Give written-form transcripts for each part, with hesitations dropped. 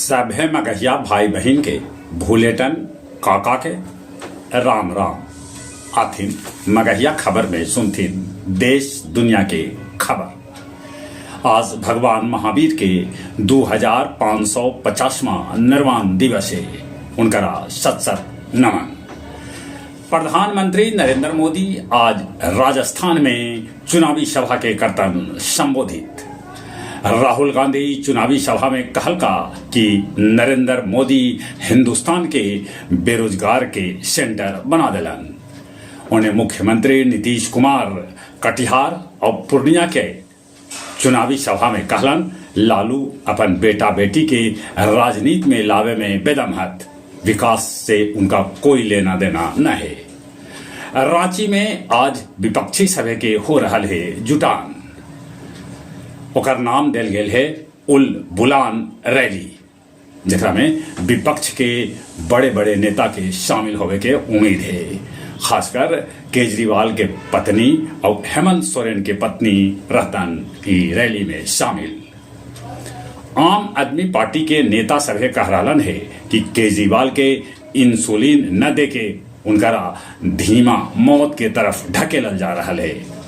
सभे मगहिया भाई बहिन के भूलेटन काका के राम राम। आथिन मगहिया खबर में सुनथिन देश दुनिया के खबर। आज भगवान महावीर के 2550वां निर्वाण दिवस है। उनकरा सत सत नमन। प्रधानमंत्री नरेंद्र मोदी आज राजस्थान में चुनावी सभा के करतन संबोधित। राहुल गांधी चुनावी सभा में कहलका कि नरेंद्र मोदी हिंदुस्तान के बेरोजगार के सेंटर बना देलन। उन्हें मुख्यमंत्री नीतीश कुमार कटिहार और पूर्णिया के चुनावी सभा में कहलन, लालू अपन बेटा बेटी के राजनीति में लावे में बेदम हथ, विकास से उनका कोई लेना देना न है। रांची में आज विपक्षी सभा के हो रहल है जुटान। ओकर नाम देल गेल है उल बुलान रैली, जेकरा में विपक्ष के बड़े बड़े नेता के शामिल होवे के उम्मीद है। खासकर केजरीवाल के पत्नी और हेमंत सोरेन के पत्नी रहतन ई रैली में शामिल। आम आदमी पार्टी के नेता सभे कह रहलन है कि केजरीवाल के इंसुलिन न देके उनकरा धीमा मौत के तरफ ढकेलल जा रहा है।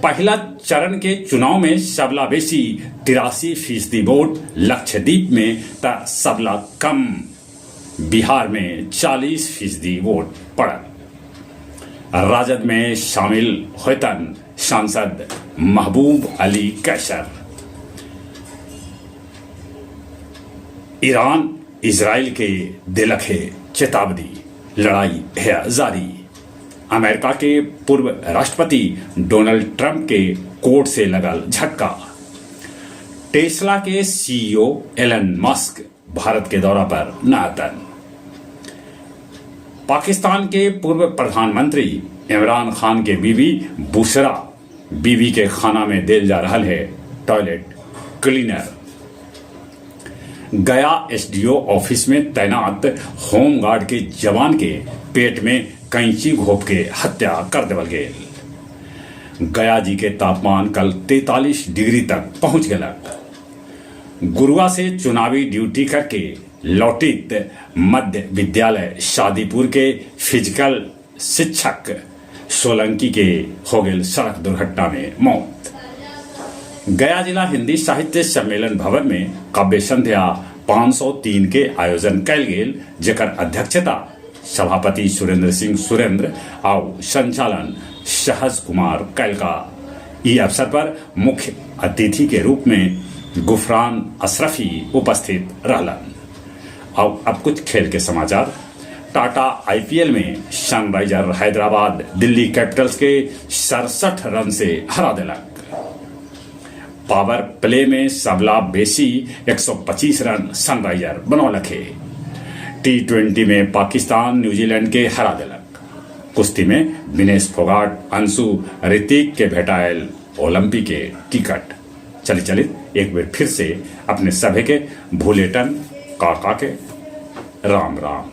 पहला चरण के चुनाव में सबला बेसी 83% वोट लक्षद्वीप में त सबला कम बिहार में 40% वोट पड़ल। राजद में शामिल होतन सांसद महबूब अली कैसर। ईरान इजराइल के दिलक है चेतावनी, लड़ाई है जारी। अमेरिका के पूर्व राष्ट्रपति डोनाल्ड ट्रंप के कोर्ट से लगल झटका। टेस्ला के सीईओ एलन मस्क भारत के दौरा पर न आतन। पाकिस्तान के पूर्व प्रधानमंत्री इमरान खान के बीवी बुशरा बीवी के खाना में देल जा रहा है टॉयलेट क्लीनर। गया एसडीओ ऑफिस में तैनात होमगार्ड के जवान के पेट में कैंची घोप के हत्या कर देवल गेल। गया जी के तापमान कल 43 डिग्री तक पहुंच गलक। गुरुआ से चुनावी ड्यूटी करके लौटित मध्य विद्यालय शादीपुर के फिजिकल शिक्षक सोलंकी के हो गेल सड़क दुर्घटना में मौत। गया जिला हिंदी साहित्य सम्मेलन भवन में काव्य संध्या 503 के आयोजन कयल गेल, जेकर अध्यक्षता सभापति सुरेंद्र सिंह सुरेंद्र आउ संचालन सहज कुमार कैलका। ई अवसर पर मुख्य अतिथि के रूप में गुफरान अशरफी उपस्थित रहलन। और अब कुछ खेल के समाचार। टाटा आईपीएल में सनराइजर हैदराबाद दिल्ली कैपिटल्स के 67 रन से हरा देलक। पावर प्ले में सबला बेसी 125 रन सनराइजर बनौलक है। टी20 में पाकिस्तान न्यूजीलैंड के हरा देलक। कुश्ती में विनेश फोगाट अंशु ऋतिक के भेटायल ओलंपिक के टिकट। चली चली एक बार फिर से अपने सभे के भूलेटन काका के राम राम।